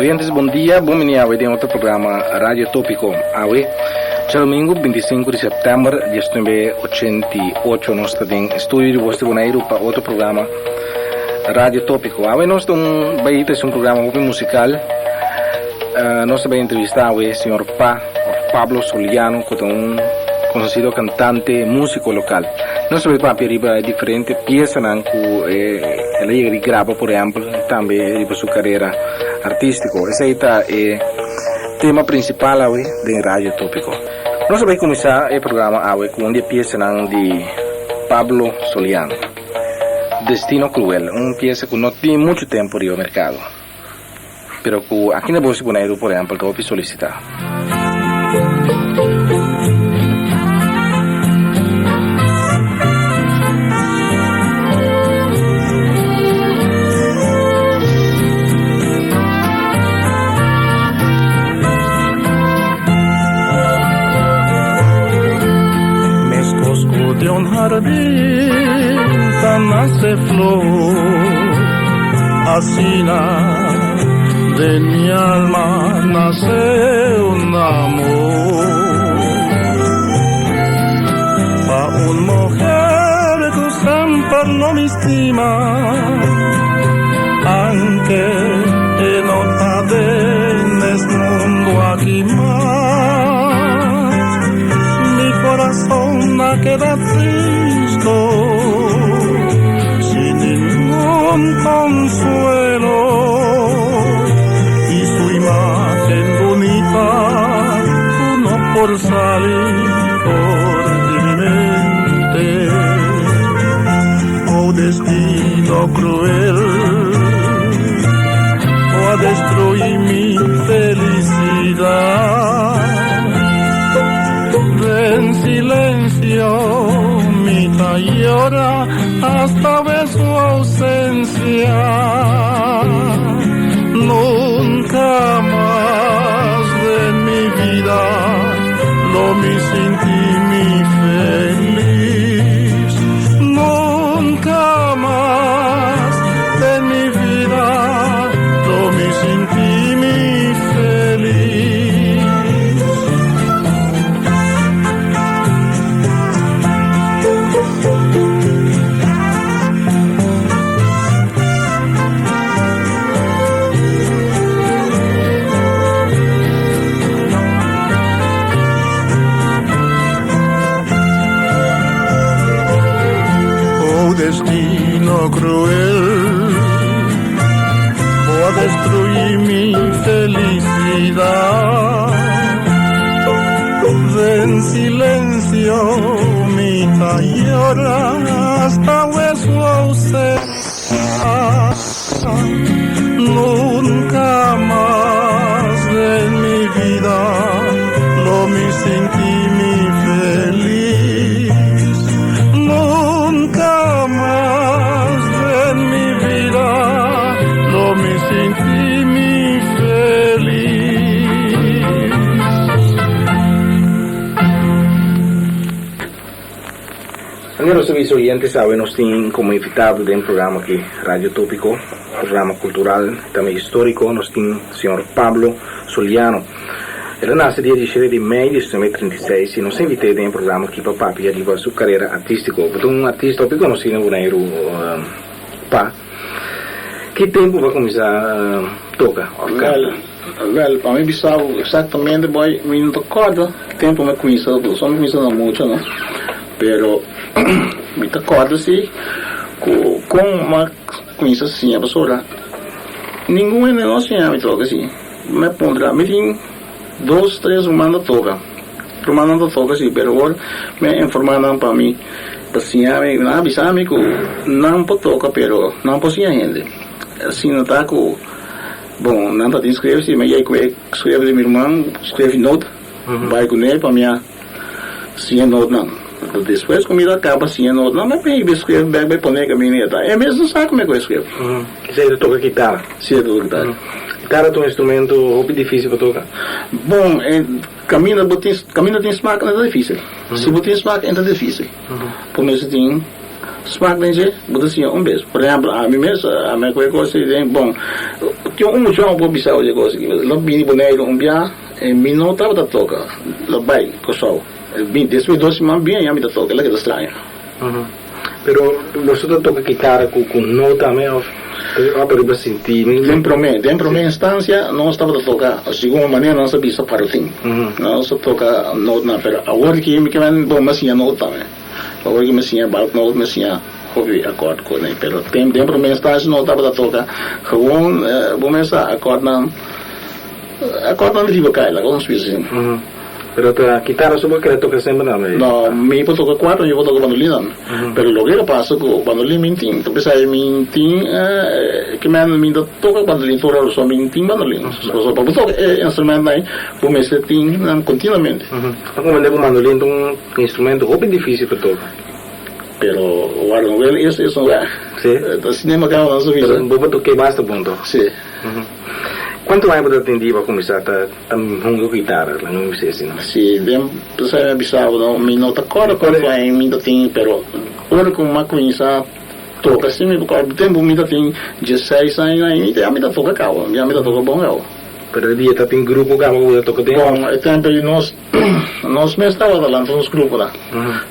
Oyentes bon dia, bon bini awe den otro programa Radio Tópiko. Awe, djadomingu 25 di sèptèmber 1988 nos ta den estudio di Bos di Boneiru pa otro programa Radio Tópiko. Awe nos ta un bai trese un programa hopi musikal. Nos ta bai entrevista awe señor Pa òf Pablo Soliano ku ta un konosido kantante músiko lokal. Nos ta bai papia riba e diferente piesanan ku el a yega di graba por ehèmpel tambe riba su karera artístiko. Esei ta e tema prinsipal awe den Radio Tópiko. Nos ta bai kuminsá e programa awe ku un di e piesanan di Pablo Soliano, Destino Cruel, un piesa ku no tin muchu tempu riba merkado. Pero ku aki na Bos di Boneiru por ehèmpel ta hopi solisitá. Meskos ku den un hardin ta nase flor. Asina den mi alma nace un amor Pa un mujer cu semper lo mi stima Anke e no ta den es mundo aki mas Mi corazon a keda tristo Sin ningun consuelo Y su imagen bunita Cu no por sali for di mi mente Oh destino cruel Bo a destrui mi felicidad Den silencio mi ta yora hasta ver su ausencia. Nunca mas den mi vida lo mi sinti mi feliz. Nunca mas den mi vida lo mi sinti mi feliz. Oh destino cruel, bo a destrui mi felicidad. Den silencio mi ta yora hasta we su ausencia. Nunca mas den mi vida lo mi sinti mi feliz. Nunca mas den mi vida lo mi sinti mi feliz. Manera nos ta bisa oyente sabe nos tin como invitado den programa aki Radio Topico, programa cultural y tambe historico, nos tin señor Pablo Soliano. El a nace dia diesisiete di mei di 1936 y nos a invit'e den e programa aki pa papia riba su carera artistico. Bo ta un artista hopi conoci na Boneiru pa. Ki tempu bo a cuminsa toca of canta? Wel, pa mi bisa bo exactamente boy, mi no ta corda ki tempu mi a cuminsa, pasobra mi cuminsa na mucha no, pero mi ta corda si cu con mi a cuminsa siña pasobra ningun hende no a siña mi toca si, mi a puntra, mi tin dos, tres ruman ta toca, rumannan ta toca si, pero awor mi a informa nan pa mi pa siña mi, nan a bisa mi cu nan por toca pero nan por siña hende, asina ta cu. Bon, nan ta tin skref si, mi a yei ku e skref di mi ruman, skref not, bai kuné pa mi a siña notnan. Anto despues ku mi ta kaba siña notnan, mi a pidi e skref bèk bai pone kaminda e ta. E mes no sa kome ku e skref. Esei ta toka kitara? Si, e ta toka kitara. Kitara ta un instrumento hopi difísil pa toka? Bon, e kaminda bo tin, kaminda tin smak no ta difísil. Si bo tin smak e ta difísil. Por mester tin. Smak den dje, bo ta siña un bes. Por ehempel, ami mes, ami a kohe kos ei den, bon, tin un muchacho por bisa bo dje kos aki, lo bini Boneiru un bia, e mi no tabata toka, lo bai Kòrsou, e bin, despues dos siman bin aña mi ta toka, el a keda straño. Pero boso ta toka kitara ku ku no tambe òf òf riba sinti? Den promé, den promé instansia nos tabata toka segun manera nos a bisa parotin, nos a toka notnan, pero awor ki mi ke men bon mi a siña not tambe. Awor ki mi siña balk no mi siña hopi akòrt ku ne, pero den den promé instansia no tabata toka gewoon bo mes sa akòrtnan akòrtnan riba kai laga nos bisa asina. Pero ta kitara so bo kere toka semper tambe? No, mi por toka kuater, mi por toka bandolin tambe. Pero loke ta pasa ku bandolin mi tin, ta bisa mi tin ke men mi ta toka bandolin tur ora so mi tin bandolin. So pa bo toka e instrumentnan ei bo mester tin nan kontinuamente. Ta comprende ku mandolin ta un instrumento hopi dificil pa toca. Pero warda un wel es es un weg. Si. Ta sinema caba nan su bisa. Pero bo por toke basta bon toch? Si. Cuanto aña bo ta tin di pa cuminsa ta hunga cu guitarra? Laga mi bisa asina. Si, den p'esei mi a bisa bo no, mi no ta corda cuanto aña mi ta tin, pero ora cu mi a cuminsa toca si mi por corda tempo mi ta tin diesseis aña ya mi ta toca caba, ya mi ta toca bon caba. Pero e dia ta tin grupo caba cu bo ta toca den? Bon, e tempo ei nos. Nos mes tabata lanta nos gruponan.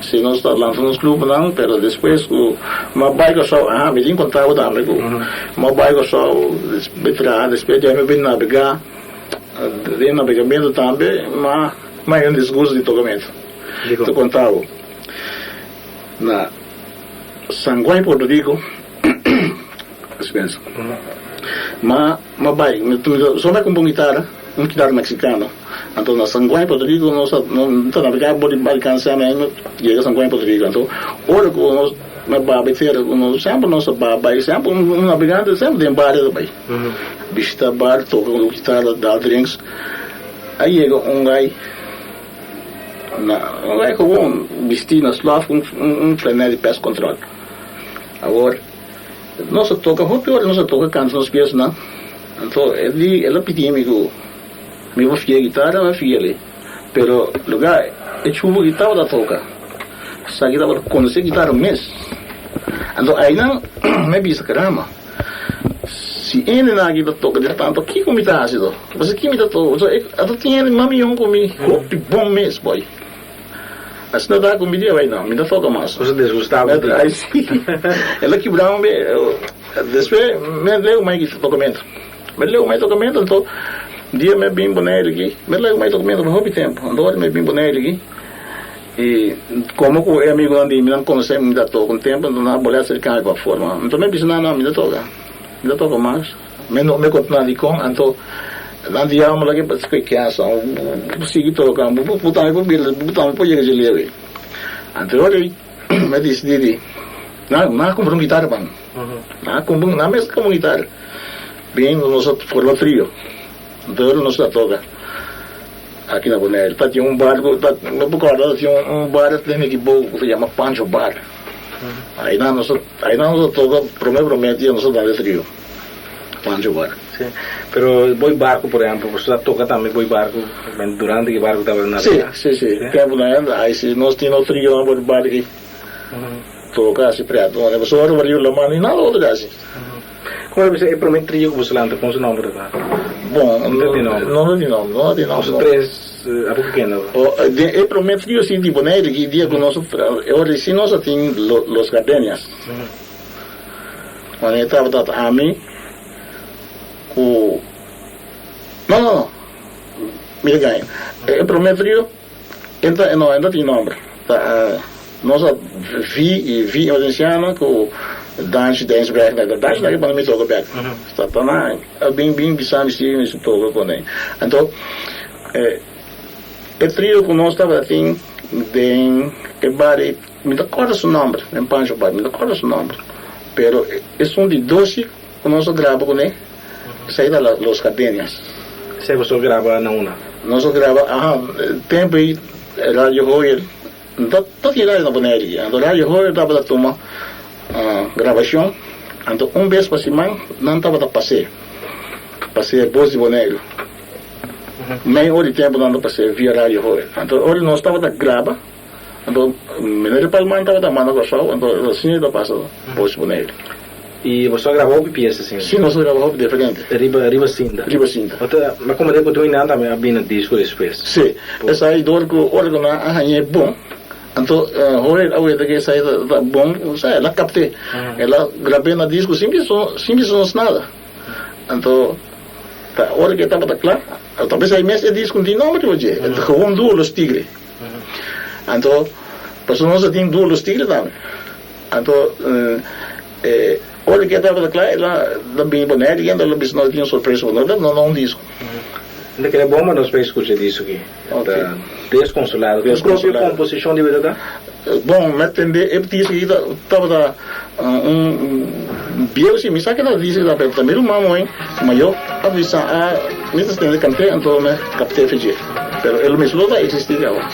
Si, nos tabata lanta nos gruponan, pero despues ku mi a bai Kòrsou, aha, mi tin konta bo tambe ku mi a bai Kòrsou, mi traha, despues di ahí mi bin nabegá, den nabegamentu tambe mi a haña un disgusto di tokamentu. Dikon? Ta konta bo, na San Juan, Puerto Rico, dispensa, mi a bai, mi so mi a kumpra un gitara, un gitara mexicano. Anto na San Juan Puerto Rico nos a no ta navegá bo di alkansa mi no yega San Juan Puerto Rico anto ora ku nos na baba e tera ku nos semper nos a ba bai semper un navegante semper den bario ta bai bishita bar toka ku gitara dal drinks a yega un gai na un gai gewoon bisti na slof ku un flanel di pest control awor nos a toka hopi ora nos a toka kanta nos piesnan anto e di el a pidi mi ku. Mi por fia guitarra, mi a fia li. Pero lugar e chubu ki tabata toca, esaki tabata conoce guitarra mes. Anto aynan mi a bisa, caramba, si hende nan aki ta toca di tanto, kico mi ta haci to? Pasobra ki mi ta toca? Pasobra e ta tin hende mas miyon cu mi, hopi bon mes, boy. Asina ta cu mi di, bay no, mi ta toca mas. Cosa disgustabo di. Ay si. El a kibra mi, despues mi a leu mai tocamento. Mi leu mai tocamento anto dia mi a bin Bonaire aki, mi leu mai tocamento pa hopi tempo, anto ora mi a bin Bonaire aki y como cu e amigonan di mi nan conoce mi ta toca un tempo anto nan a bole acerca mi pa forma, anto mi a bisa nan no mi ta toca, mi ta toca mas, mi no mi continua dicon anto nan di yama mi laki pa kiasa bo sigui toca bo tambe por bira bo tambe por yega dje leu ey, anto ora mi a dicidi di nan a cumpra un guitarra pa mi. Nan a cumpra, nan mes a cumpra un guitarra. Bien, nos a forma trio. Entonces nos a toca aki na Bonaire. Ta tin un bar cu ta, mi por corda ta tin un bar den Nikibou cu ta yama Pancho Bar. Aynan nos a, aynan nos a toca prome prome dia nos a dal e trio. Pancho Bar. Sí, pero bo e barco por ehempel, boso a toca tambe bo e barco durante cu e barco tabata nabega? Sí, sí, sí. Tempo nan ay si nos tin nos trionan bo e barco aki. Toca asi preto. Pasobra ora bo riba laman ni nada otro casi. Como ta bisa e prome trio cu boso lanta con su nomber ta? Bon, no tin nomber. No tin nomber, no tin nomber. Boso tres abo cu kende? Den e prome trio si di Bonaire ki dia cu nos e ora si nos a tin Los Gardenias. Wanneer tabata ta ami cu no no no mi ta gaña e prome trio e no e no tin nomber ta. Nos a vi y vi Valenciana cu Danchi Dijnsberg na Danchi na banda mi toca bek. Ta ta na a bin bin bisa mi si mi si toca con e. Anto e trio cu nos tabata tin den e bar ey mi ta corda su nomber den Pancho bar mi ta corda su nomber pero esun di doshi cu nos a graba cune esey ta Los Gardenias. Esey boso a graba na una? Nos a graba aha tempo ey Radio Hoyer. No ta tin radio na Bonaire aki. Anto Radio Hoyer tabata tuma grabashon. Anto un bes pa siman nan tabata pas'é, pas'é Bos di Boneiru. Mei ora di tempu nan ta pas'é via Radio Hoyer. Anto ora nos tabata graba. Anto meneer Palman tabata manda Kòrsou, anto asina e ta pasa Voz Boneiru. I boso a graba hopi piesa asina? Si, nos a graba hopi diferente. Riba riba sinta? Riba sinta. Bo ta mi a komprende ku tur nan tambe a bini disco despues. Si, esei dor ku ora ku nan a hañ'é bon, anto Joel a weta ku esei ta bon, osea el a kapt'é, el a grab'é na disco sin bisa sin bisa nos nada. Anto ta ora ku e tabata kla, tal bes ei mes e disco no tin nomber riba dje, e ta gewoon Duo Los Tigre. Anto pasobra nos a tin Duo Los Tigre tambe. Anto e ora ku e tabata kla el a bini Bonaire i el a bisa nos tin un sorpresa pa nos, el a duna nos un disko. Mi ta kere bon pa nos por skucha e disko aki. Ta Desconsolado. Su propio komposishon di berdad ta? Bon, mi a tende e disko aki tabata un bieu si, mi sa ke ta disko ta, pero ta mi ruman mooi mayor a bisa a mi ta tende kant'é anto mi a kapt'é fe dje. Pero e lo mes lo ta existi caba.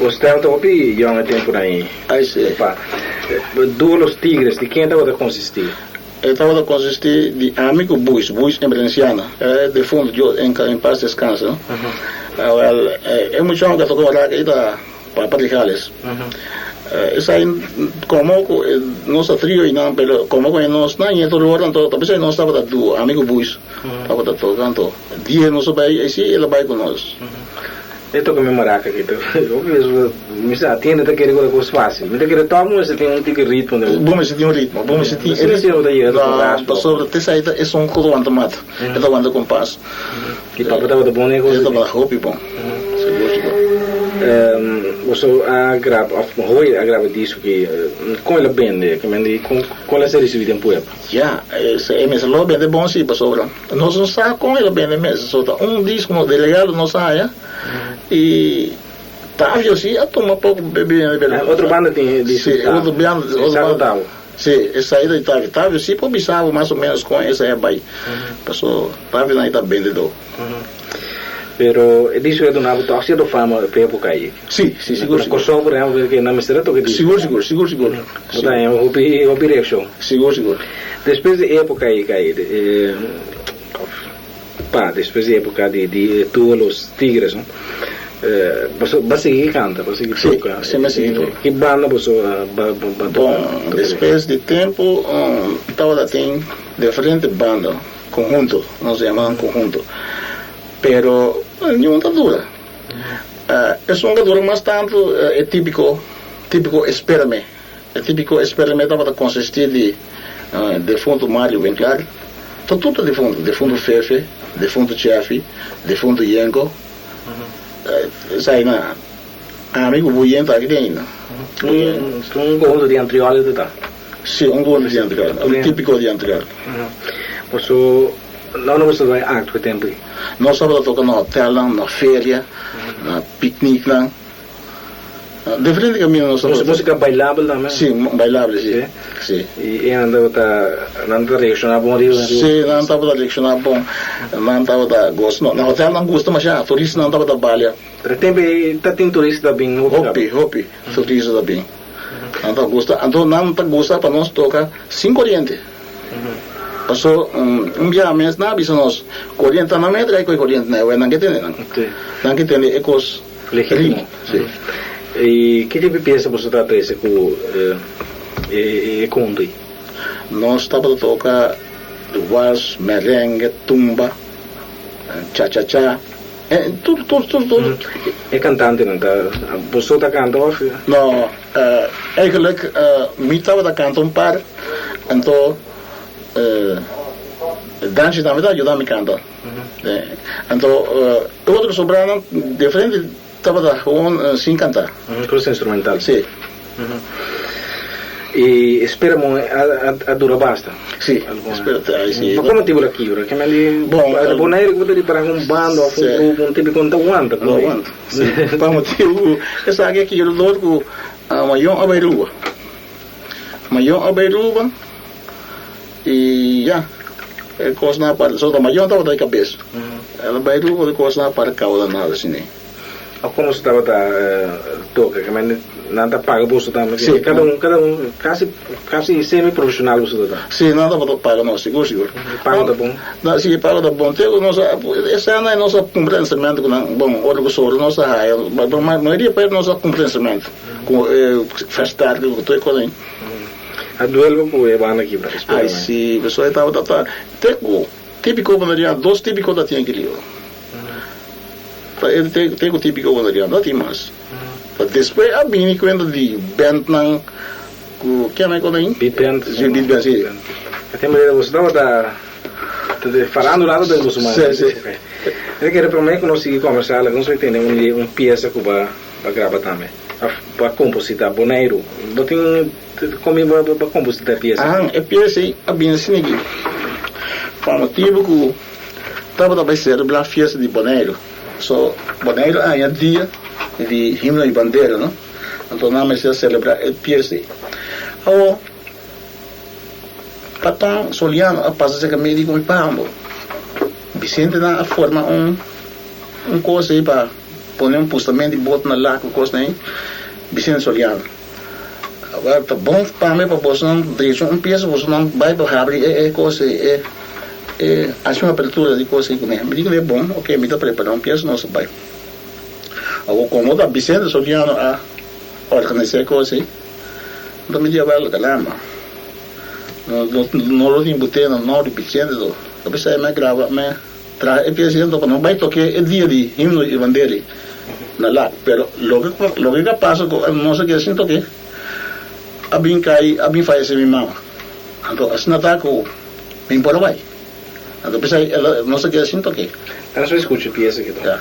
Usted ta hopi yong e temponan ei. Ai si. Pa Duo Los Tigres, di ken tabata konsistí? E tabata konsistí di ami ku Buis, Buis Emerenciana, e defunto, Dios en paz descanse, no? Awel, e muchon ku a toka wak ei ta Papa Rijales. Esei komo ku nos ta trio einan, pero komo ku e nos nan e tur ora anto ta bisa nos tabata duo, ami ku Buis tabata toka anto dia nos a bai ei si el a bai ku nos. E toka mi maraca aki ta hopi bes mi sa tiende ta kere ku ta kos facil mi ta kere tok mester tin un tiki ritmo den Bo mester tin un ritmo bo mester tin e ritmo ta yega ta No pasobra te sa e son ku ta wanta mata e ta wanta kompas. I papa tabata bon den e kos E tabata hopi bon sigur sigur. Boso a graba of Hoy a graba disco aki kon el a bende ke men di kon el a ser ricibi den pueblo? Ya e mester lo a bende bon si pasobra. Nos no sa kon el a bende mes, so ta un disco nos delegado nos a haña y Tavio si a tuma poco bende pero. Otro banda tin e disco di Tavio. Si, otro banda. Si, esai ta di Tavio. Tavio si por bisa bo mas o menos kon esai a bai, paso Tavio nan ta bendedor. Pero e disco a duna bo toch cierto fama p'e epoca ei. Si, si, sigur, sigur. Na Kòrsou por ehempel ke nan mester a toka e disco. Sigur, sigur, sigur, sigur. Bo ta haña hopi, hopi reakshon. Sigur, sigur. Despues di e epoca ei kai, of pa despues di e epoca di di Tuvo Los Tigres no, boso ba sigui kanta, bo sigui toka. Si, si mi sigui toka. Ki banda boso a ba ba toka? Bon, despues di tempu tabata tin diferente banda, konhunto, nos yama konhunto, pero niun ta dura. Esun ka dura mas tantu e típiko típiko Espérame. E típiko Espérame tabata konsistí di defuntu Mario Winklaar, ta tur ta defuntu, defuntu Fefe, defuntu Chefy, defuntu Yenko, esei na. Ami ku Buyen ta aki te ainda. Un conjunto di Antriol e ta? Si, un conjunto di Antriol, un típico di Antriol. Paso no no boso ta bai acto e tempo ei? Nos tabata toca na hotelnan, na feria, na picnicnan. Diferente camino nos tabata. Musica bailabel tambe? Si, bailabel si. Si. Y e nan tabata, nan tabata reacciona bon riba? Si, nan tabata reacciona bon. Nan tabata goza. No, na hotel nan gusta masha, turistanan tabata balia. Pero e tempo ei ta tin turista ta bin hopi kaba? Hopi, hopi turista ta bin. Nan ta gusta, anto nan ta gusta pa nos toka sin koriente. Paso un biaha mes nan a bisa nos, koriente ta nan mester ai ku e koriente nan, nan ke tende nan. Nan ke tende e kos Legítimo. Si. I ki tipo di piesa boso ta trese ku e konto ei? Nos tabata toka wals, merengue, tumba, cha-cha-cha. Tur, tur, tur, tur. E kantantenan ta, boso ta kanta òf? No, eigenlijk mi tabata kanta un par, anto Danchi tambe ta yuda mi kanta. Anto e otro sobranan diferente tabata gewoon sin kanta. Kos instrumental. Si. I espera mo a dura basta. Si, espera te ai si. Ma komo tipo la kibra? Ke men di Bon, Bonaire ku bo ta ripara ku un banda òf un grupo un tipo ku no ta wanta No wanta. Si. Pa motibu esaki a kibra dor ku Mayon a bai Ruba. Mayon a bai Ruba i ya e kosnan a para. So ta Mayon tabata e kabes. El a bai Ruba e kosnan a para kaba nada asina. Of como su tabata toca ke men nan ta paga boso tambe Sí. Cada un cada un casi casi semi profesional boso ta ta. Sí nan tabata paga nos sigur sigur. E pago ta bon? No sí e pago ta bon te ku nos a esena nos a cumpra instrumento ku nan bon ora ku sobra nos a haya mayoria pa nos a cumpra instrumento ku e versterker ku tur e kos ahi. A duel bo ku e banda kibra? Ay sí pasobra e tabata ta te ku típico boneriano dos típico ta tin aki riba. Ta e te ku típiko boneriano, no tin mas. Pa despues a bini kuenta di bèntnan ku kian e kos ain? Beat band. Si, beat band, si. E tempu ei boso tabata farandula tabata den boso man. Si, si. Mi ta kere promé ku nos sigui kòmbersá laga nos bai tende un un piesa ku bo a graba tambe òf bo a kompositá, Boneiru. Bo tin komi bo a kompositá e piesa? Ahan, e piesa ei a bini asina aki pa motibu ku. Tabata bai selebrá fiesta di Boneiru. So, Boneiru a haña dia di himno i bandera, no? Anto nan mester a selebrá e fiesta ei. Awor, Patón Soliano a pasa serka mi i di ku mi, Pambo, Bisentenan a forma un un kos ei pa pone un pustamento di bot na lak ku kosnan ei. Bisente Soliano, Awor, ta bon pa mi pa bosonan drecha un piesa, bosonan bai pa habri e e kos ei, e. E haci un apertura di cos ei cu mi. Mi di cu e bon, ok, mi ta prepara un pieza, nos ta bay. Awor como ta Vicente Soriano a organisa e cos ei, enton mi di awel, caramba, no no lo tin botella na nor di Vicente to. Ta bisa mi a graba, mi a traha e pieza ei anto pa no bay toke e dia di himno y bandera ei na Lac. Pero loke loke a pasa cu nos a keda sin toke, a bin cay, a bin fayece mi mama. Anto asina ta cu. Mi por a bai. Anto p'esei el a nos a keda sin toke. Nos a skucha piesa ki ta. Ya.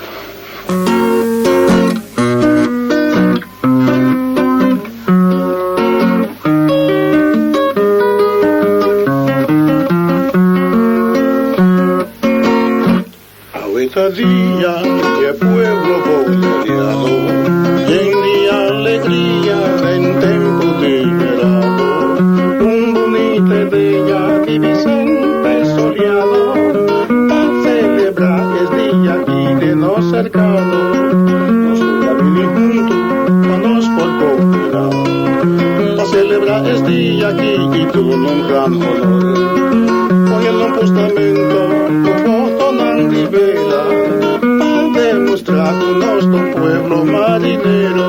Awe ta dia di e pueblo boneriano, yen di alegria den tempu di verano. Un bunita idea di Vicente Soriano pa celebra es dia aki den nos cercano. Nos tur a bini huntu pa nos por cooperá pa celebra es dia aki y duna un gran honor. Poniendo un postamento cu fotonan di bela pa demostra cu nos ta un pueblo marinero.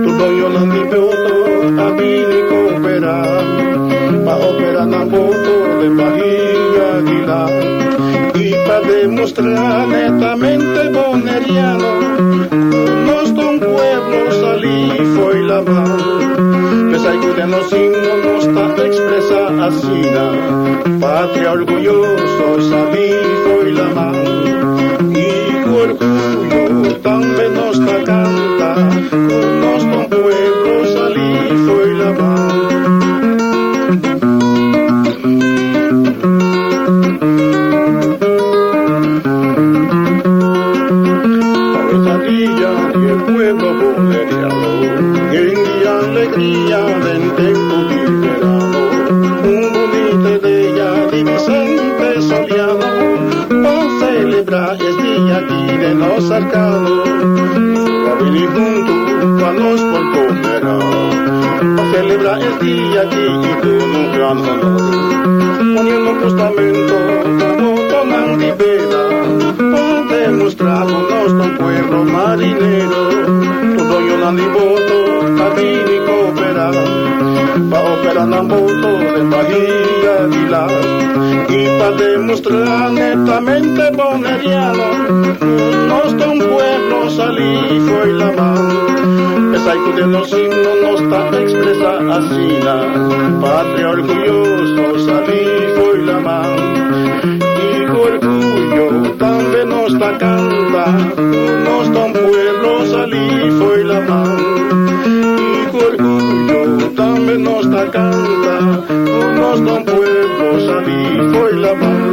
Tur doñonan di boto a bini cooperá pa opera nan boto den Bahia Aguila y pa demostra netamente boneriano cu nos ta un pueblo salí fo'i laman. P'esai cu den nos himno nos ta expresa asina, Patria orguyoso salí fo'i laman. Y cu orguyo tambe nos ta canta cu. dia aki den nos arkano. Tur a bini huntu pa nos por kooperá, pa selebrá es dia aki i duna un gran honor. Poniendo un postamento ku botonan di bela, pa demostrá ku nos ta un pueblo marinero. Tur doñonan di boto ta bini kooperá, pa operá nan boto den bahia di Las i pa demostrá netamente boneriano ku nos ta un pueblo salí fo'i laman. Esei ku den nos himno nos ta ekspresá asina, Patria orguyoso salí fo'i laman. I ku orguyo tambe nos ta kanta ku nos ta un pueblo salí fo'i laman. I ku orguyo tambe nos ta kanta ku nos ta un pueblo salí fo'i laman.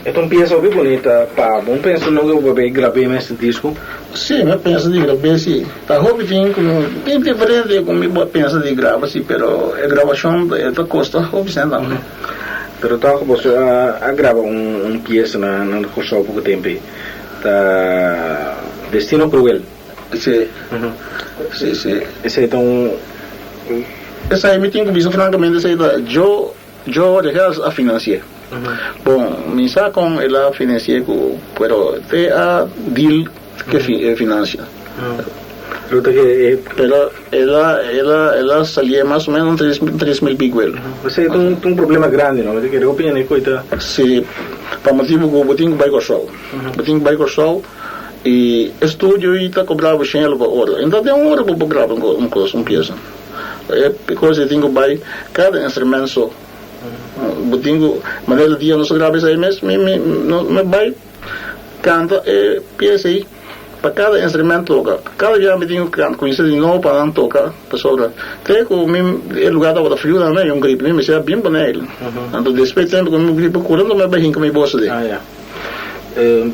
E ta un piesa hopi bunita pa bo. Un pensa no ku bo bay grab'é mes disco? Sí, mi a pensa di grab'é sí. Ta hopi tin ku mi tin diferente ku mi bo a pensa di graba sí, pero e grabashon e ta kosta hopi sèn tambe. Pero tòg boso a graba un piesa na na Kòrsou poko tempu ei. Ta Destino Cruel. Sí, sí, sí. Esei ta un. Esei mi tin ku bisa frankamente esei ta yo. Yo Regels a financi'é. Bon, mi sa con el a financi'é cu, pero te a deal cu e financia. Lo ta ke e. Pero el a, el a, el a salié mas o menos un 3000 piguel. Esei ta un, un problema grandi, no? Mi ta kere hopi hende cu ta. Si, pa motibu cu bo tin cu bai Corsou. Bo tin cu bai Corsou y e studio ei ta cobra bo shen elo pa ora. Enton den un ora bo por graba un cos, un pieza. E cos ei tin cu bay cada instrument so. Bo tin cu, manera dia nos a graba esey mes, mi mi no mi bay canta e pieza ei pa cada instrument toca. Cada bia mi tin cu canta, cuminsa di nobo pa nan toca, pasobra te cu mi e lugar tabata friu tambe, mi un gripe, mi mester a bin Bonaire. Anto despues tempo cu mi gripe cura, anto mi a bay hinca mi bosa den. Ah ya.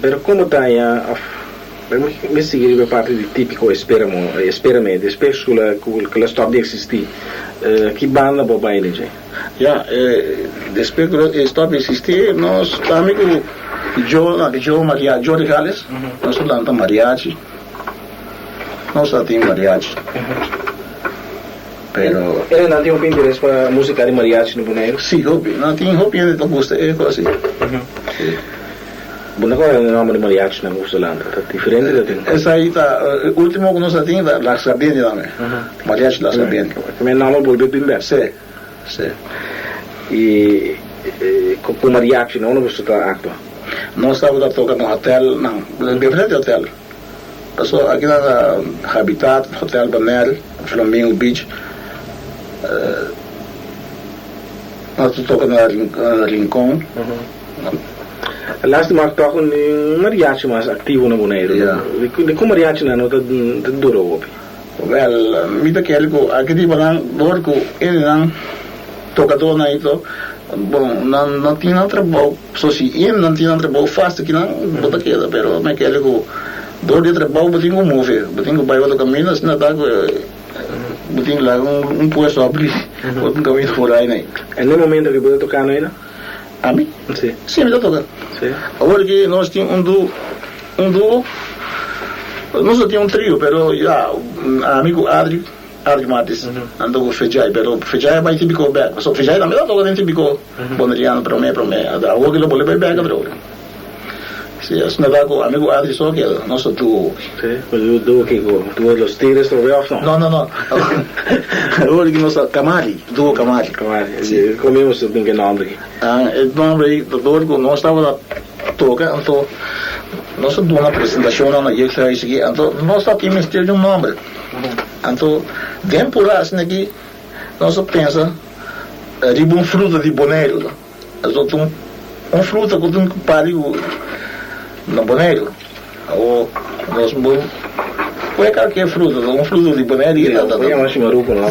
Pero como ta ya of mi sigui riba e parti di Típico Esperamo Esperame despues cu la cu la stop di existi ki banda bo bay den dje? Ya despues cu la stop di existi nos tambe cu Joe no Joe Maria Joe Regales nos a lanta mariachi nos a tin mariachi pero. Ene nan tin hopi interes pa musica di mariachi na Boneiru? Si hopi nan tin hopi hende ta gusta e cos ei. Si. Bo no conoce e nomber di mariachi nan cu Solanda? Ta diferente ta tin? Esai ta e ultimo cu nos a tin ta Las Gabiente tambe. Mariachi Las Gabiente. Tambe e nomber bolbe bin bek? Si, si. Y cu mariachi no unda boso ta actua? Nos tabata toca na hotel nan, diferente hotel. Paso aki nan ta Habitat, Hotel Bonaire, Flamingo Beach. Nos ta toca na Rincon. Lastima ku tok un mariachi mas aktivo na Boneiru. Di kon mariachinan no ta dura hopi? Wèl, mi ta kere ku aki riba nan dor ku hendenan tokadónan i to, bon, nan no tin nan trabou. So si hendenan tin nan trabou fásil kinan bo ta keda, pero mi a kere ku dor di e trabou bo tin ku move, bo tin ku bai otro kaminda asina ta ku bo tin ku laga un puesto abrí otro kaminda por ai nai. En e momento ku bo ta tokando aina? Ami? Si. Si, mi ta toka. Si. Awor ki nos tin un duo, un duo, nos no tin un trio, pero ya, ami ku Adri, Adri Martis, anto ku Fejay, pero Fejay a bai Tibicó bek, pasobra Fejay tambe ta toka den Tibicó Boneriano promé, promé, awor ki lo bolbe bai bek atrobe. Si, asina ta ku ami ku Adri so keda, nos ta duo. Si, pero duo kiko? Duo Los Tigres trobe of no? No, no, no. Awor ki nos ta Kamari, duo Kamari. Kamari, si. Kon mi boso tin ke nomber aki? Ah, e nomber ei ta dor ku nos tabata toka, anto nos a duna presentashonnan na jeugdhuis aki, anto nos tabatin mester di un nomber. Anto den pura asina aki nos a pensa riba un fruta di Boneiru. Anto ta un fruta ku tin ku pari ku na Boneiru. Awor nos bo. Kue kalke fruta, un fruta di Bonaire Sí, bo yama shimaruco no?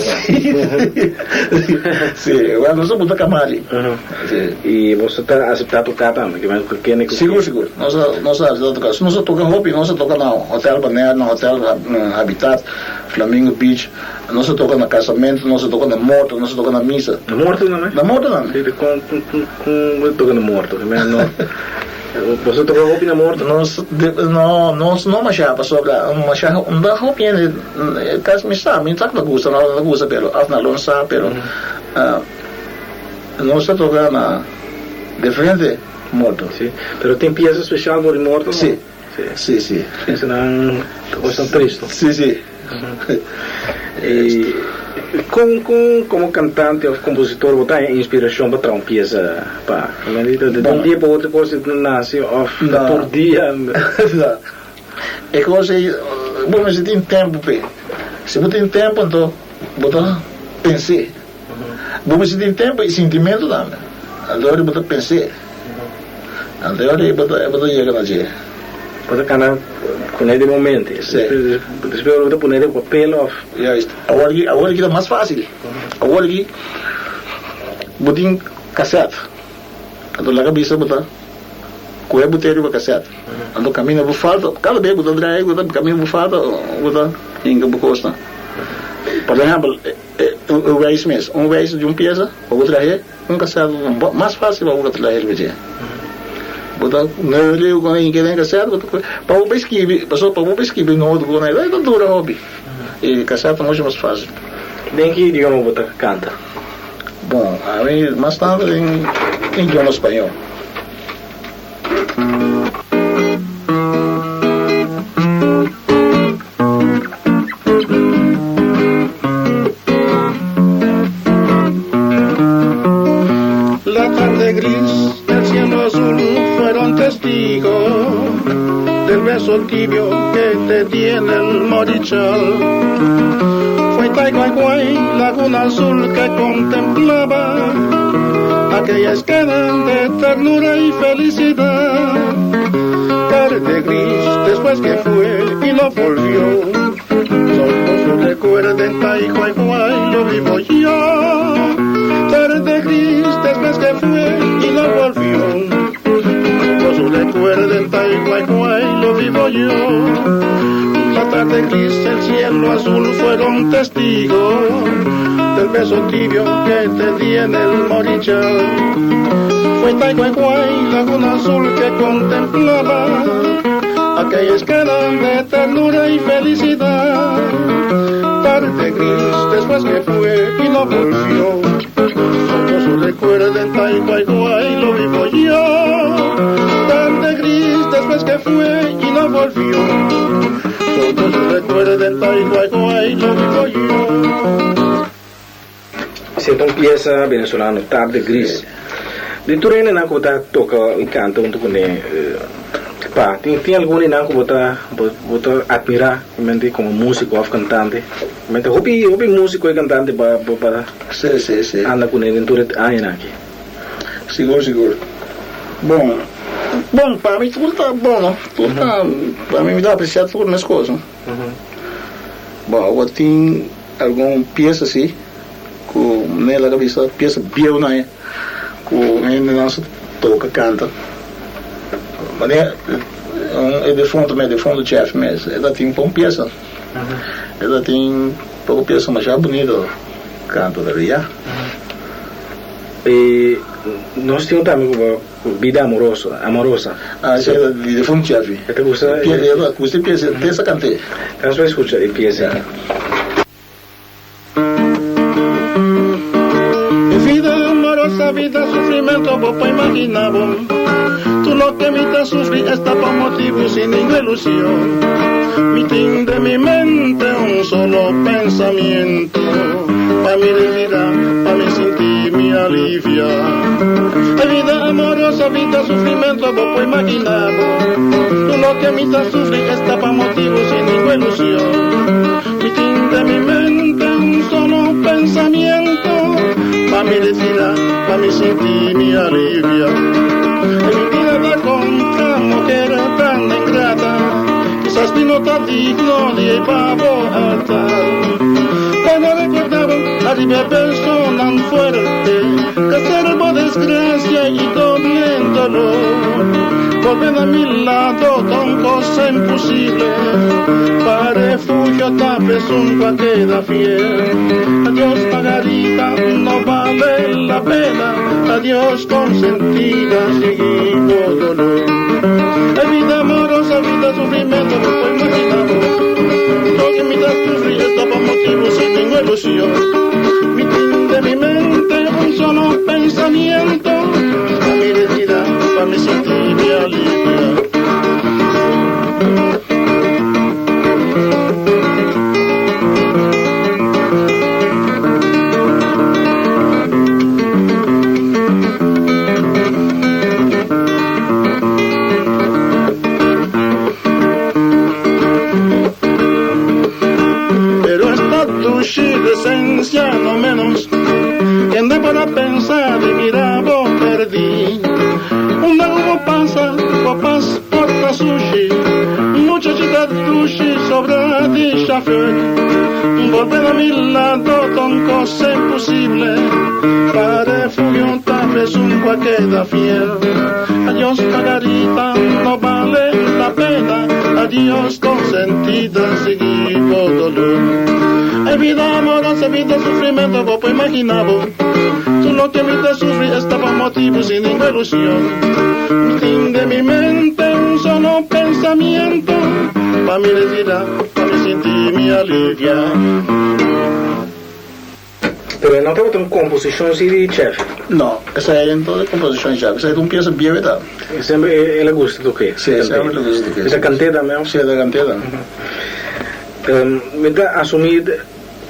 Sí, well nos a buta kamari. Sí. I boso ta aseptá toká tambe, ke men ku kende ku Sigur, sigur. Nos a nos a aseptá toká. Nos a toka hopi, nos a toka na Hotel Bonaire, na Hotel Habitat, Flamingo Beach, nos a toka na kasamentu, nos a toka na morto, nos a toka na misa. Na morto tambe? Na morto tambe. Sí, kon kon kon bo ta toka na morto? Ke men no. Boso toka hopi na morto? Nos no nos no masha pasobra masha no ta hopi hende kas mi sa mi sa ku ta gusta no ta gusta pero of nan lo sa pero nos ta toka na diferente morto. Si, pero tin piesa special for di morto no? Si, si si. Piesanan ta kosnan tristo. Si si. I kon kon komo kantante òf kompositor bo ta haña inspirashon pa traha un piesa pa? Di un dia pa otro kos ta nase òf ta tur dia? No. E kos ei bo mester tin tempu p'e. Si bo tin tempu anto bo ta pens'é. Bo mester tin tempu i sintimentu tambe. Anto ora bo ta pens'é. Anto ora bo ta bo ta yega na dje. Bo ta kana kuné den momente. Sí. Despues ora bo ta pone den papel òf. Juist. Awor aki awor aki ta mas fásil. Awor aki bo tin kasèt. Anto laga bisa bo ta kohe bo te riba kasèt. Anto kaminda bo falta, kada bes bo ta draai bo ta kaminda bo falta bo ta hinka bo kosnan. Por ehèmpel. Un wijs mes, un wijs di un piesa pa bo trahe un kasèt mas fásil pa bo trahe riba dje. Bo ta neuriu kon e den kasèt bo ta pa bo bai skibi pasobra pa bo bai skibi noot ku nan e ta dura hopi i kasèt ta muchu mas fásil. Den ki idioma bo ta kanta? Bon, ami mas tantu den idioma spañó. La tarde gris, el cielo azul fueron testigo del beso tibio que te di en el morichal. Fue Taiguaguay, laguna azul que contemplaba aquella escena de ternura y felicidad. Tarde gris, después que fue y no volvió. Solo su recuerdo en Taiguaguay lo vivo yo. Tarde gris, después que fue y no volvió. Solo su recuerdo en Taiguaguay lo vivo yo. La tarde gris, el cielo azul fueron testigos del beso tibio que te di en el morichal. Fue Taiguaguay, laguna azul que contemplaba aquella escena de ternura y felicidad. Tarde gris, después que fue y no volvió. Solo su recuerdo en Taiguaguay lo vivo yo. Tarde gris, después que fue y no volvió. Solo su recuerdo en Taiguaguay lo vivo yo. Esei ta un piesa venezolano, Tarde Gris. Di tur hendenan ku bo ta toka i kanta huntu kuné, pa, tin tin algun di nan ku bo ta bo ta atmirá mente komo músiko òf kantante? Mente hopi hopi músiko i kantante ba bo ba Sí, sí, sí. anda kuné den tur e añanan aki. Sigur, sigur. Bon, bon, pa mi tur ta bon, no? Tur ta, pa mi mi ta apresiá tur meskos, no? Bon, awor tin algun piesa si ku Nela ta bisa piesa bieu nan e ku hendenan sa toka kanta. Manera e defuntu mes, defuntu Jeff mes, e ta tin pon piesa. E ta tin poko piesa masha bunito kanta ta ya. E nos tin un tambe ku bo Bida amoroso, amorosa. Ah, esei ta di defuntu Jeffy. E ta gusta e. E ta gusta e piesa, te sa kant'é. Nos bai skucha e piesa aki. Vida amorosa, vida sufrimento, bo por imagina bo. Tur loke mi ta sufri esta pa motibu sin ningun ilusion. Mi tin den mi mente un solo pensamiento, pa mi retira, pa mi sinti mi alivia. E vida amorosa, vida sufrimento, bo por imagina bo. Tur loke mi ta sufri esta pa motibu sin ningun ilusion. Mi tin den mi mente un solo pensamiento, pa mi retira, pa mi sinti mi alivia. En mi vida ta contra mujer tan ingrata. Mas mi no ta digno di ei pa bo altar. Pa no recorda bo ariba e personan fuerte Ca ser bo desgracia y doble dolor Volve na mi lado ta un cosa imposible Pa refugio ta esun cu a keda fiel Adios Margarita no vale la pena Adios consentida sigui bo dolor E vida amorosa vida sufrimento bo por imagina bo Loke mi ta sufri esta pa motibo si tengo ilusion Mi tin den mi mente un solo pensamiento Pa mi retira pa mi sinti mi alivia. Pero esta dushi decencia no menos Kende por a pensa di mira bo perdi Unda cu bo pasa bo pas Porta sushi, muchachita dushi sobra di chauffeur Bolbe na mi lado ta un cosa imposible Pa refugio ta esun cu a keda fiel Adios Margarita no bale la pena Adios consentida sigui bo dolor E vida amorosa vida sufrimento bo por imagina bo Tur loke mi ta sufri esta pa motibu sin ningun ilusion. Mi tin den mi mente un solo pensamiento, pa mi retira, pa mi sinti mi alivia. Pero e no tabata un composicion si di Chef? No, esei no tabata un composicion di Chef, esei ta un pieza bieu e ta. E semper el a gusta toke? Si, semper el a gusta toke. E ta cant'é tambe? Si, e ta cant'é tambe. Mi ta asumi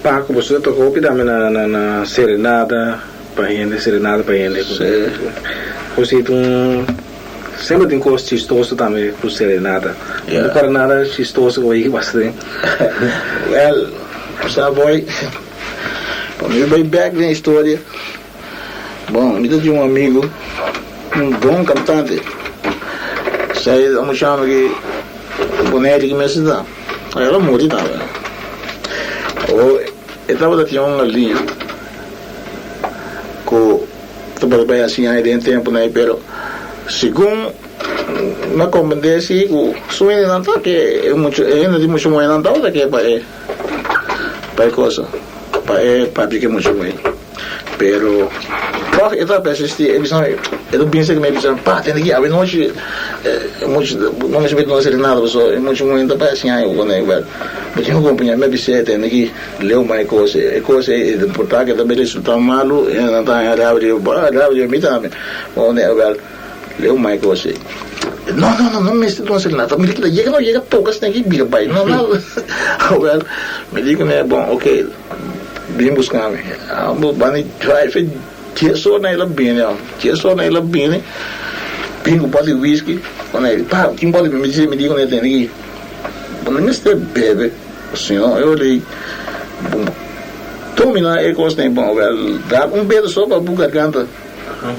Paco, boso ta toca hopi tambe na serenata pa hende, serenata pa hende. Sí. Pues ta un, semper tin cos chistoso tambe cu serenata. Yeah. No para nada chistoso cu bay pasa den. Well, sa boy, pa mi bay back den historia, bon, mi ta tin un amigo, un bon cantante, sa e muchacho ki Bonaire ki mester ta. El a muri tambe. Awor e tabata tin un galiña ku tabata bai hasi aña den tempunan ei, pero segun mi a komprendé si ku su hendenan ta ke e mucha e hende di mucha muhénan tabata ke pa e pa e cosa pa e papia ku e mucha muhé. Pero tòg e ta persistí, e bisa, e ta bisa ku mi, e bisa, Pa, tende aki awenochi e mucha, no mester mete nos serenata pasobra e mucha muhé no ta parse haña ku kuné. Wèl, bo tin ku kompañá mi a bis'é, tende aki, leu mai e kos ei, e kos ei e por ta ke ta bai resultá malu, e nan ta haña rabia di bo, bo rabia di mi tambe. Bo kuné, wèl, leu mai e kos ei. No, no, no, no mester duna serenata, mira kita yega, no yega toka esaki aki bira bai, no, no. Wèl, mi di kuné, bon, oke. Bin buska mi. Amo bani drive e dies ora el a bini amo. Dies ora el a bini bin ku bòt di whisky ku ne pa tin bòt di mi di mi di ku ne tende ki bo no mester bebe sino e ora ei bo domina e kos nei bon wèl dal un bedo so pa bo garganta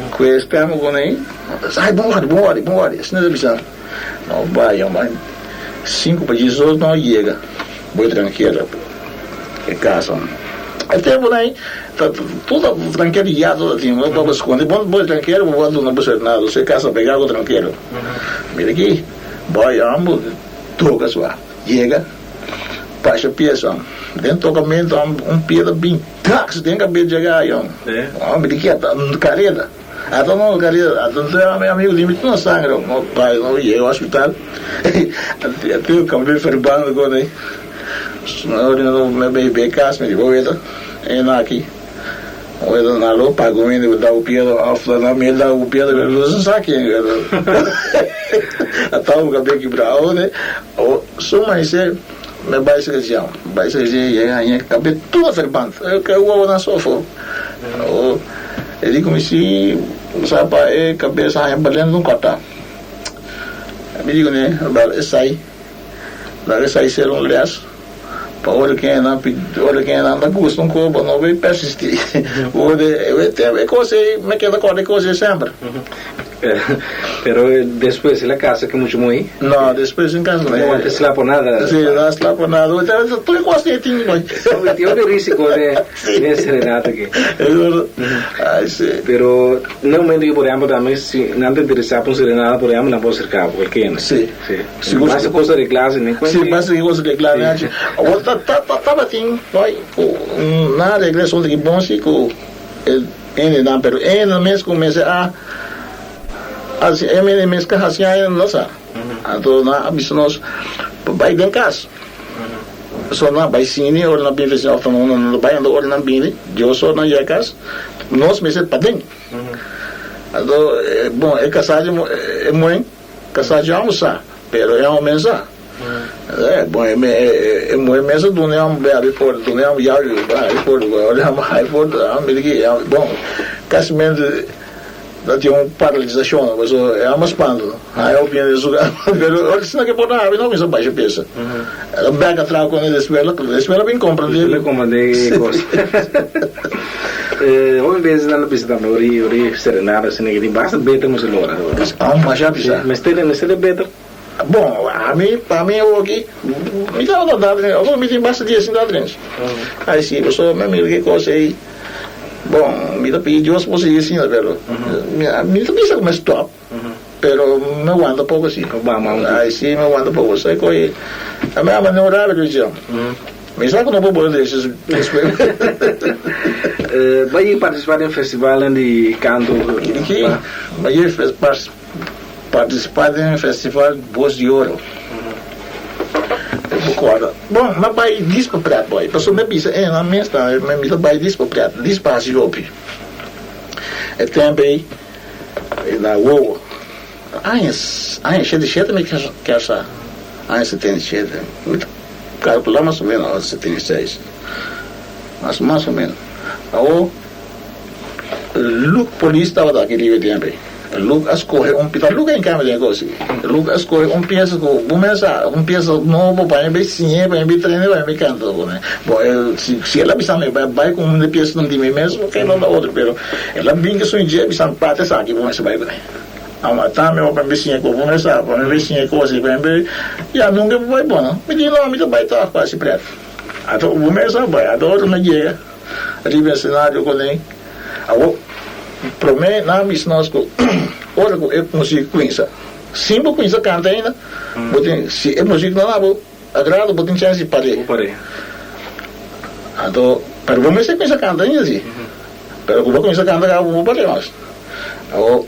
ku e stèm ku nei ai bon wòrdi bon wòrdi bon wòrdi asina ta bisa no bai amo sinku pa diesdos no yega. Bo tranquero e casa. E tempo nan ta tur tranquero ya tur ta tin bo bo sconde bo bo tranquero bo bo duna bo serenata so e casa pega cu tranquero. Mira aki boy ambo toca sua yega pasha pieza den tocamento un piedra bin tax den cabes dje gallo. Mira aki ata careda. Ata no careda ata no mi amigo di mi no sangre no bai no yega hospital ate yo cambia verbando con e no me bay bay cas mi di bo weta e na aki weta na lo pago mi di da piedra of na mi da piedra no sa ken ata bo cabia kibra awo o suma ese me bay sa jam bay sa yega aña cambia tur verband e wawa na sofo. E di ku mi si sa pa e kabes haña balente un kòrtá. Mi di kuné, Bèl esei, laga esei ser un lès pa ora ku nan ora ku nan ta gusta un kos bo no bay persistí. Bo e kos ei, mi keda kòrda e kos ei semper. Pero despues el a casa cu mucho muhé? No, despues sin casa No antes slapo nada. Sí, no slapo nada. Tur cos que tin boy. Tin hopi risico den serenata aki. Ay, sí. Pero na momento que por ejemplo tambe si nan ta interesa pa un serenata por ejemplo nan por acerca bo cualkier. Sí. Sí. Sigur. Basta cos arregla si no Sí, basta cos arregla ne. Awor ta ta tabatin boy cu nan arregla esun di bon si cu e hendenan pero e hendenan mes cu mester a Hasi e mene mes ka hasi aña no sa. Anto nan a bisa nos pa bai den kas. So nan a bai sini ora nan bini vecino of ta no nan bai anto ora nan bini Dios ora nan yega kas nos mester paden. Anto bon e kasá di e muhé kasá dje amo sa pero e homen sa. Bon e muhé mes a duna e amo bai habri porta duna e amo yabi bai habri porta ora e amo habri porta a mira ki bon kasimente. Ta tin un paralisacion, pasobra e ama spanto, haña hopi hende den su cas, pero ora asina ke por ta habi no cuminsa basha pesa. El a bek atrás con e despues el despues el a bin comprende. El a comprende e cos. Hopi bes nan ta bisa tambe ora ora serenata asina ke tin basta beter mester lora. Aun masha bisa. Mester mester e beter. Bon, ami pa mi awoki mi tabata da dren, awo mi tin basta dia sin da dren. Ai si, pasobra mi a mira ke cos ei. Bon, mi ta pidi Dios por sigui asina, pero mi ta bisa ku mi stop, pero mi wanta poko si. Ai si, mi wanta poko. Sa koe a mi ama no rabia ku dje. Mi sa ku no por bole desha despues. Bo a yega partisipá den festivalnan di kanto? Ki? Mi a yega Partisipá den e festival Bos di Oro. Mi kòrda, bon, mi a bai dis pa prèt bòi, pasobra mi a bisa e nan mes tambe, mi ta bai dis pa prèt, dis pa hasi hopi. E tempu ei, na wowo, aña, aña 77 mi kèr sa, aña 77, mi ta kalkulá mas o ménos, 76, mas, mas o ménos. Awor. Luke polis tabata aki riba e tempu ei. Luke a skohe un ta Luke a hinka mi den e kos aki. Luke a skohe un piesa ku bo mes sa, un piesa nobo pa mi bai siñ'é, pa mi bai train'é, pa mi bai kanta kuné. Bon, el si si el a bisa mi bai bai ku un di e piesanan di mi mes, oke lo ta otro, pero el a bin ku su idea a bisa mi parti esaki bo mester bai kuné. Amo ta mi pa mi bai siña e kos, bo mes sa, pa mi bai siña e kos aki, pa mi bai, ya nunka bo bai bon no. Mi di no, mi ta bai tòg pa hasi prèt. Anto bo mes a bai, anto ora mi a yega. Riba escenario con e awor prome nan bisa nos cu ora cu e music cuminsa sin bo cuminsa canta ainda bo tin si e music no na bo agrado bo tin chance di pare anto pero bo mester cuminsa canta ainda si pero cu bo cuminsa canta caba bo pare mas awor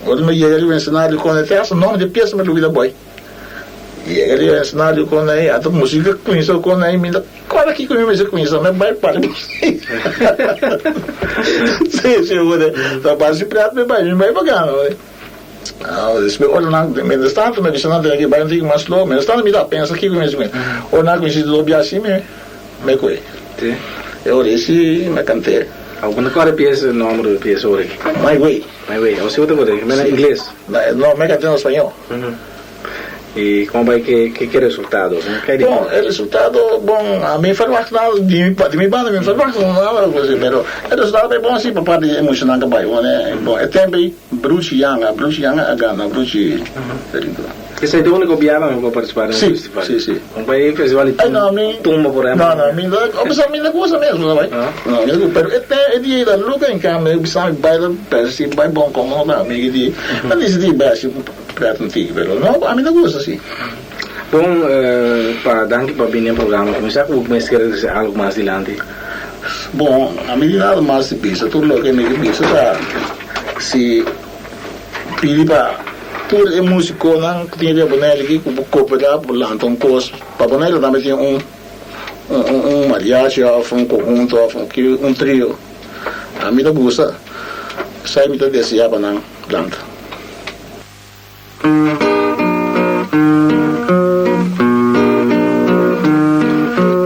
ora mi yega riba escenario con e te hasta nomber di e pieza mi lubida boy. Yega riba escenario con ei, anto musica cuminsa con ei, mi ta corda kico mi mester cuminsa, mi bai para musica. Si, si, bo ta basi pret mi bai, mi bai pa gana. Ah, despues ora nan, mientras tanto mi bisa nan tene ki bai un tiki mas slow, mientras tanto mi ta pensa kico mi mester cuminsa. Ora nan cuminsa dobia asi, mi mi coge. E ora ei si mi a cant'e. Abo no corda pieza, nomber di pieza ora aki? My Way. My Way, abo si bo ta corda, mi na ingles. No, mi a cant'e na spañol. I kon bai ke ke resultado? Bon, e resultado, bon, a mi verwacht nada, di mi di mi banda mi verwacht nada así, pero e resultado bai bon si pa parti di e muchanan ke bai. Bon, e bon e tempo ei Bruchi Yanga, Bruchi Yanga a gana, Bruchi Esei ta úniko biaha ku bo a partisipá den un festival? Si, si, si. Kon bai e festival di tumba por ehempel? No, no, mi no, a mi no gusta mes, no bai. No, mi no gusta, pero e te e dia ei ta luka en kambio, mi bisa mi bai pero si bai bon komo no ta, mi di, mi disidí bai hasi. Pret un tiki pero no ami ta gusta si. Bon pa danki pa bini e programa kuminsá ku bo mester disi algu mas dilanti. Bon ami di nada mas di bisa tur loke mi ke bisa ta si pidi pa tur e musikonan ku tin riba Bonaire aki ku bo koperá pa bo lanta un kos pa Bonaire tambe tin un un mariachi òf un konhunto òf un trio ami ta gusta esei mi ta deseá pa nan. Lanta.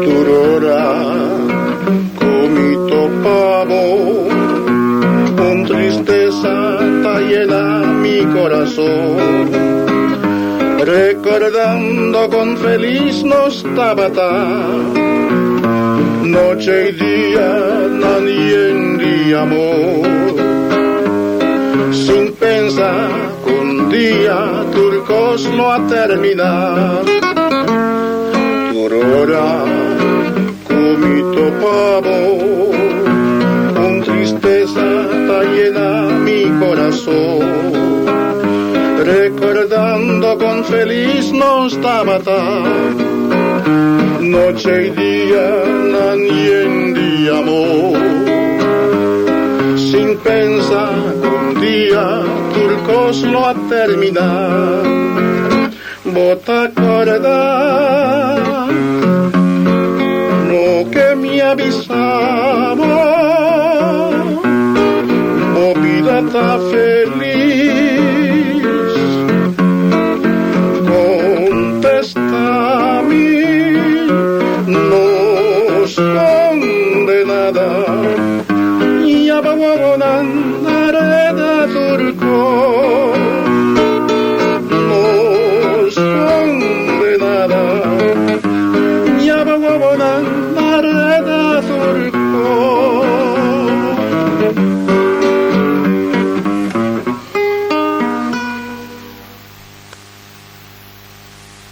Tur ora ku mi topa bo, un tristesa ta yena mi korason, rekordando kon felis nos tabata, noche i dia nan yen di amor. Sin pensa ku un dia tur kos lo a terminá. Tur ora ku mi topa bo, un tristesa ta yena mi korason. Rekordando kon felis nos tabata, noche i dia nan yen di amor. Sin pensa ku un dia tur kos lo a terminá. Bo ta kòrda loke mi a bisa bo? Bo bida ta felis.